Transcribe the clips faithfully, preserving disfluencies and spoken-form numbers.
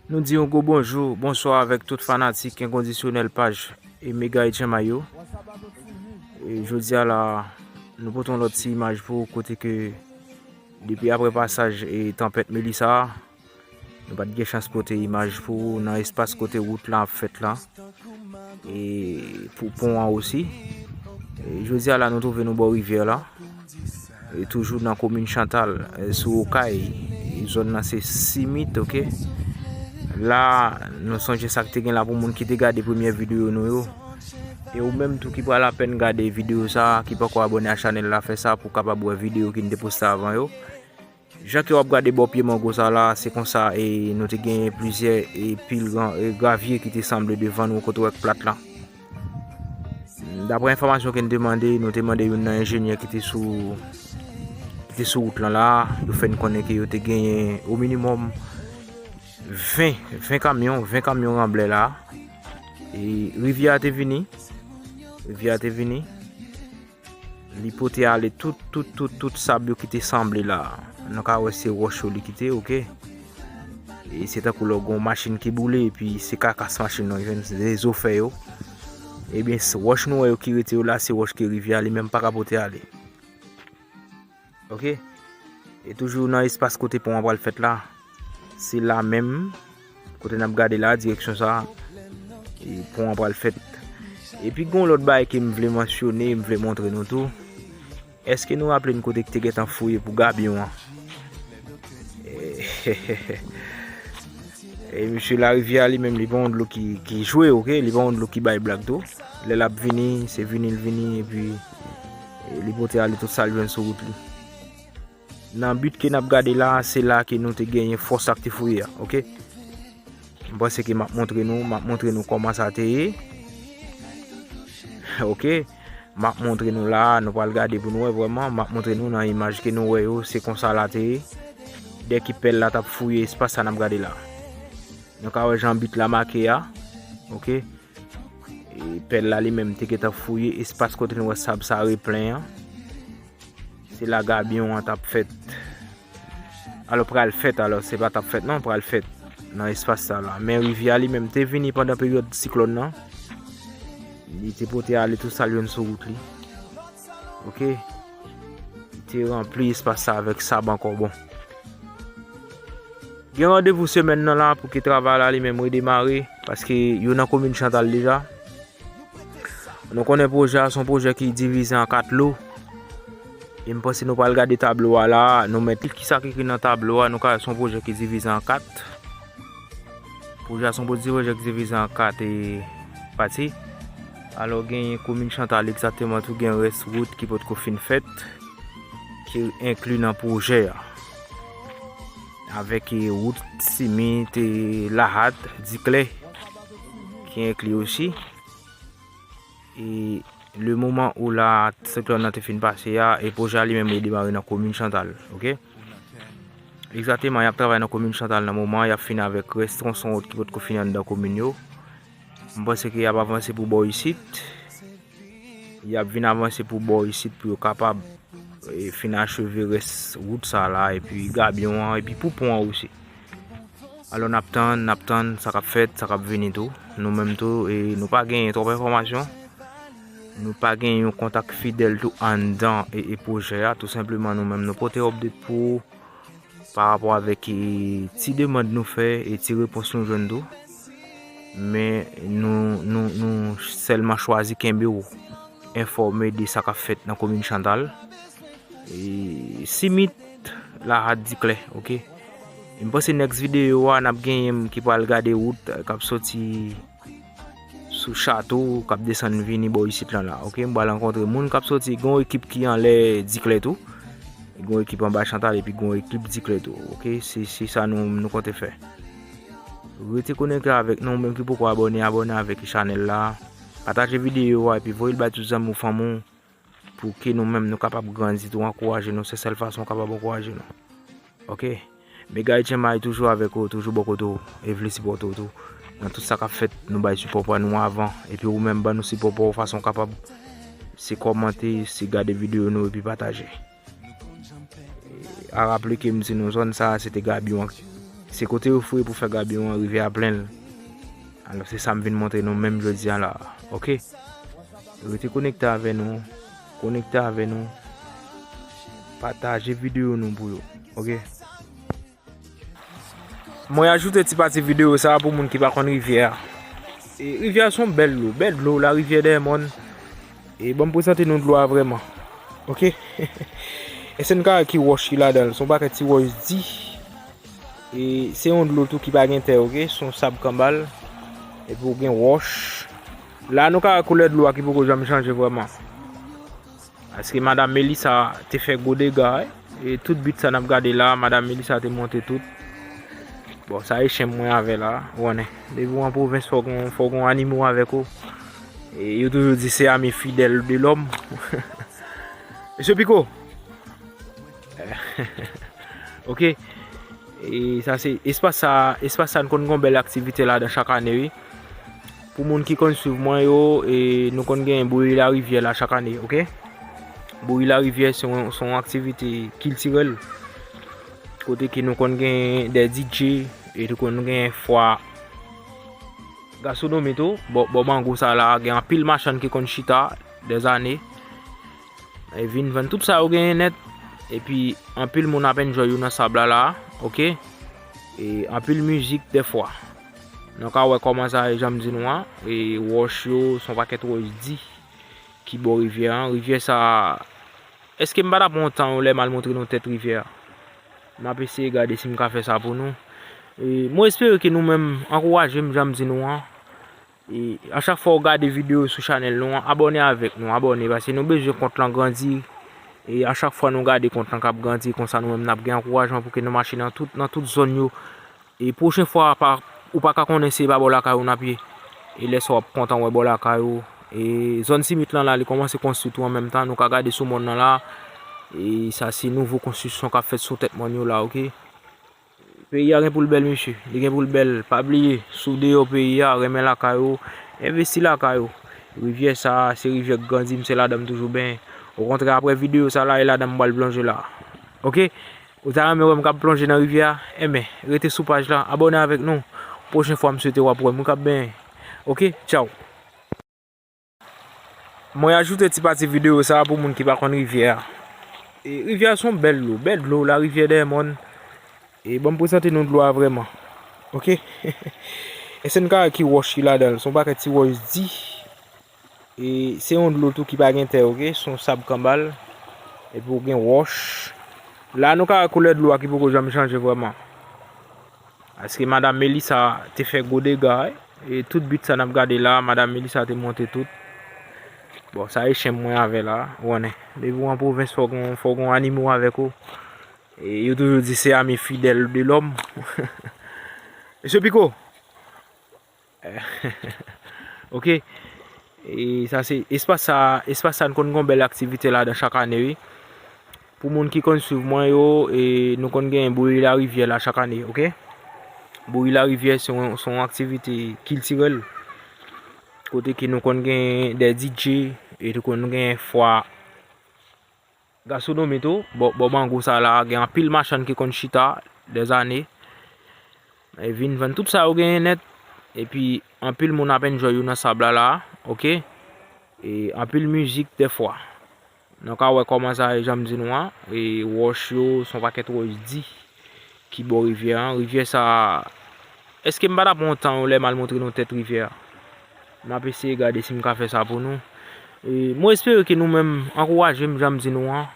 Nou di yon gwo bonjou, bonswa avèk tout fanatik enkondisyonèl paj e Mega Etchanmay yo. E jodi a la, nou pote yon lòt ti imaj pou ou kote ke depi apre pasaj e tanpèt Melissa a, nou pa t gen chans pote imaj pou ou nan espas kote wout la ap fèt la. E pou pon an osi. E jodi a la, nou twouve nou bò rivyè la. E toujou nan komin Chantal, e sou Okay. E zòn nan se Simit, oke. La, nou sonje sa k te gen la pou moun ki te gade premyè videyo nou yo. E ou menm tou ki pran lapèn gade videyo sa, ki poko abòne a chanèl la, fè sa pou w kapab wè videyo ki n te poste avan yo. Jan ke w ap gade bò pye mango sa la, se konsa e nou te gen plizyè e pil gran, e gravye ki te sanble devan nou kote w wè k plat la. Daprè enfòmasyon ke n te mande, nou te mande youn nan enjenyè ki te sou, ki te sou wout lan la, yo fè n konnen ke yo te genyen o minimòm ven, ven kamyon, ven kamyon ranblè la. E rivyè a te vini, rivyè a te vini. Li pote ale tout, tout, tout, tout sab yo ki te sanble la. Nou ka wè se wòch yo li kite, oke. E se tankou lè w gen yon machin ki boule, epi se kakas machin nan, jwenn se zo fè yo. Ebyen, s-, wòch nou wè yo ki rete yo la, se wòch ke rivyè a li menm pa ka pote ale. Oke? E toujou nan espas kote pon an pral fèt la. Se la menm, kote n ap gade la, direksyon sa, e pon an pral fèt. Epi gen yon lòt bagay ke m vle mansyone, m vle montre nou tou. Èske nou raple n kote k te gentan fouye pou gabyon an? E, e misye Larivyè a li menm, li pa yon dlo ki, ki jwe, oke? Li pa yon dlo ki bay blag tou. Lè l ap vini, se vini l vini, epi, e, li pote ale tout sa l jwenn sou wout li. Nan bit ke n ap gade la, se la ke nou te genyen fòs sa k te fouye a, oke? M panse ke m ap montre nou, m ap montre nou kòman sa te ye. Oke? M ap montre nou la, nou pral gade pou nou wè vrèman, m ap montre nou nan imaj ke nou wè yo, se konsa la te ye. Dèyè ki pèl la t ap fouye espas sa n ap gade la. Nou ka wè jan bit la make a, oke? E pèl la li menm te gentan fouye espas kote nou wè sab sa replen an. Se la gabyon an t ap fèt. Alò, pral fèt, alò, se pa t ap fèt non, pral fèt nan espas sa la. Men rivyè a li menm te vini pandan peryòd siklòn nan. Li te pote ale tout sa l jwenn sou wout li. Oke? Li te ranpli espas sa avèk sab ankò. Bon. Gen randevou semèn nan la pou ke travay la li menm redemare, paske yo nan komin Chantal deja. Nou konnen pwojè a se yon pwojè ki divize an kat lo. E m panse nou pral gade tablo a la, nou mèt li kisa ki ekri nan tablo a, nou ka wè se yon pwojè ki divize an kat. Pwojè a se yon pwojè ki divize an kat, e, pati. Alò, gen komin Chantal egzakteman tou, gen rès wout ki potko fin fèt, ki enkli nan pwojè a. Avèk, e, wout Simit, e, Lahat, Diklè, ki enkli osi. E le moman ou la siklòn nan te fin pase a, e pwojè a li menm li demare nan komin Chantal, oke? Egzakteman, y ap travay nan komin Chantal nan moman an, y ap fini avèk rès twonson wout ki potko fini anndan komin yo. M panse ke y ap avanse pou bò isit. Y ap vin avanse pou bò isit pou yo kapab, e, fin acheve rès wout sa la, epi gabyon an, epi pou pon an osi. Alò, n ap tann, n ap tann sa k ap fèt, sa k ap vini tou. Nou menm tou, e, nou pa genyen twòp enfòmasyon. Nou pa genyen yon kontak fidèl tou anndan e, e pwojè a. Tou senpleman, nou menm, nou pote update pou ou pa rapò avèk, e, ti demann nou fè e ti repons nou jwenn tou. Men nou, nou, nou sèlman chwazi kenbe w enfòme de sa k ap fèt nan komin Chantal. E, Simit, Lahat, Diklè, oke? E m panse next videyo a, n ap genyen m ki pral gade wout, e, k ap soti sou Chato, k ap desann vini bò isit lan la, oke? M pral rankontre moun k ap soti, gen yon ekip ki anlè Diklè tou. Gen yon ekip anba Chantal, epi gen yon ekip Diklè tou, oke? Se, se sa nou, nou konte fè. Rete konekte avèk nou, ou menm ki poko abòne, abòne avèk chanèl la. Pataje videyo a, epi voye l bay tout zanmi w, fanmi w, pou ke nou menm nou kapab grandi tou, ankouraje nou, se sèl fason w kapab ankouraje nou. Oke? Mega Etchanmay toujou avèk ou, toujou bò kote w, e vle sipòte w tou. Nan tout sa k ap fèt, nou bay sipò pa nou avan, epi ou menm ban nou sipò pa w fason w kapab, se kòmante, se gade videyo nou, epi pataje. A raple ke m di nou zòn sa a, se te gabyon an Se kote yo foure pou fè gabiyon an rive a plen l. Alò, se sa m vin montre nou menm jodi a la a. Oke? Rete konekte avè nou. Konekte avè nou. Pataje videyo nou pou yo. Oke? Mwen ajoute ti pati videyo sa a pou moun ki pa konn rivyè a. E rivyè a se yon bèl dlo, bèl dlo, larivyè dèyè mòn. E ban m prezante nou dlo a vrèman. Oke? Èske n ka wè ki wòch ki ladan l? Se yon pakèt ti wòch di. E se yon dlo tou ki pa gen tè, oke? Se yon sab kanbal. Epi w gen wòch. La nou ka wè koulè dlo a ki poko janm chanje vrèman. Paske Madam Melissa te fè gwo dega, wi. E tout bit sa n ap gade la, Madam Melissa te monte tout. Bon, sa e chen mwen avè la, ou konnen. Depi w an pwovens, fò w gon, fò w gon animo avèk ou. E yo toujou di se ami fidèl de lòm. Mesye Piko. Oke. E sa se espas sa, espas sa n konn gon bèl aktivite ladan chak ane, wi. Pou moun ki konn swiv mwen yo, e nou konn gen Bouyi Larivyè la chak ane, oke? Bouyi Larivyè se yon, se yon aktivite kiltirèl. Kote ke nou konn gen de D J, e nou konn gen fwa gastronomi tou. Bò, bò mango sa la, gen anpil machann ki konn chita dèzane. E vin vann tout sa yo genyen nèt. Epi anpil moun ap enjoy yo nan sab la la, oke? E anpil mizik dèfwa. Nou ka wè kòman sa ye, jan m di nou an. E wòch yo, se yon pakèt wòch di ki bò rivyè an. Rivyè sa, èske m pa ta pran yon tan yon lè m al montre nou tèt rivyè a? M ap eseye gade si m ka fè sa pou nou. E mwen espere ke nou menm ankouraje m, jan m di nou an. E a chak fwa w gade videyo sou chanèl nou an, abòne avèk nou, abòne, paske nou bezwen kont lan grandi. E a chak fwa nou gade kont lan k ap grandi, konsa nou menm n ap gen ankourajman pou ke nou mache nan tout, nan tout zòn yo. E pwochen fwa, pa, ou pa ka konnen se pa bò lakay ou n ap ye. E lè sa w ap kontan wè bò lakay ou. E zòn Simit lan la, li kòmanse konstwi tou an menm tan, nou ka gade sou mòn nan la. E sa se nouvo konstriksyon k ap fèt sou tèt mòn yo la, oke? Peyi a gen pou l bèl, mesye. Li gen pou l bèl. Pa bliye, si w deyò peyi a, renmen lakay ou, envesti lakay ou. Rivyè sa a, se rivyè k grandi m, se ladan m toujou benyen. Okontrè, apre videyo sa la, e ladan m pral plonje la. Oke? Ou ta renmen wè m k ap plonje nan rivyè a? Enben, rete sou paj la, abòne avèk nou. Pwochen fwa, m swete w ap wè m, wi, k ap benyen. Oke? Tchaw! Mwen ajoute ti pati videyo sa a pou moun ki pa konn rivyè a. E rivyè a se yon bèl dlo, bèl dlo, larivyè dèyè mòn. E ban m prezante nou dlo a vrèman. Oke? Èske n ka wè ki wòch ki ladan l? Se yon pakèt ti wòch di. E se yon dlo tou ki pa gen tè, oke? Se yon sab kanbal. Epi w gen wòch. La nou ka wè koulè dlo a ki poko janm chanje vrèman. Paske Madam Melissa te fè gwo dega, wi. E tout bit sa n ap gade la, Madam Melissa te monte tout. Bon, sa e chen mwen avè la, ou konnen. Depi w an pwovens, fò w gon, fò w gon animo avèk ou. E yo toujou di se ami fidèl de lòm. Mesye Piko. Oke. E sa se espas sa, espas sa n konn gon bèl aktivite ladan chak ane, wi. Pou moun ki konn swiv mwen yo, e nou konn gen Bouyi Larivyè la chak ane, oke? Bouyi Larivyè se yon, se yon aktivite kiltirèl. Kote ke nou konn gen de D J, e nou konn gen fwa gastronomi tou. Bò, bò mango sa la, gen anpil machann ki konn chita dèzane. E vin vann tout sa yo genyen nèt. Epi anpil moun ap enjoy yo nan sab la la, oke? E anpil mizik dèfwa. Nou ka wè kòman sa ye, jan m di nou an. E wòch yo, se yon pakèt wòch di ki bò rivyè an. Rivyè sa, èske m pa ta pran yon tan yon lè m al montre nou tèt rivyè a? M ap eseye gade si m ka fè sa pou nou. E mwen espere ke nou menm ankouraje m, jan m di nou an.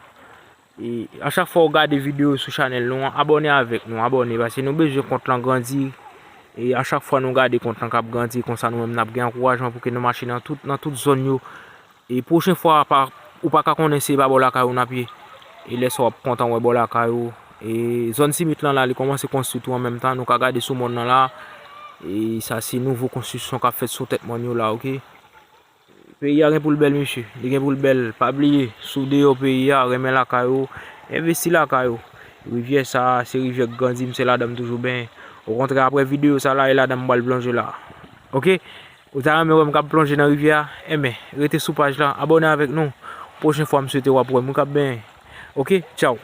E a chak fwa w gade videyo sou chanèl nou an, abòne avèk nou, abòne, paske nou bezwen kont lan grandi. E a chak fwa nou gade kont lan k ap grandi, konsa nou menm n ap gen ankourajman pou ke nou mache nan tout, nan tout zòn yo. E pwochen fwa, pa, ou pa ka konnen se pa bò lakay ou n ap ye. E lè sa w ap kontan wè bò lakay ou. E zòn Simit lan la, li kòmanse konstwi tou an menm tan, nou ka gade sou mòn nan la. E sa se nouvo konstriksyon k ap fèt sou tèt mòn yo la, oke? Peyi a gen pou l bèl, mesye. Li gen pou l bèl. Pa bliye, si w deyò peyi a, renmen lakay ou, envesti lakay ou. Rivyè sa a, se rivyè k grandi m, se ladan m toujou benyen. Okontrè, apre videyo sa la, e ladan m pral plonje la. Oke? Ou ta renmen wè m k ap plonje nan rivyè a? Enben, rete sou paj la, abòne avèk nou. Pwochen fwa, m swete w ap wè m, wi, k ap benyen. Oke? Tchaw!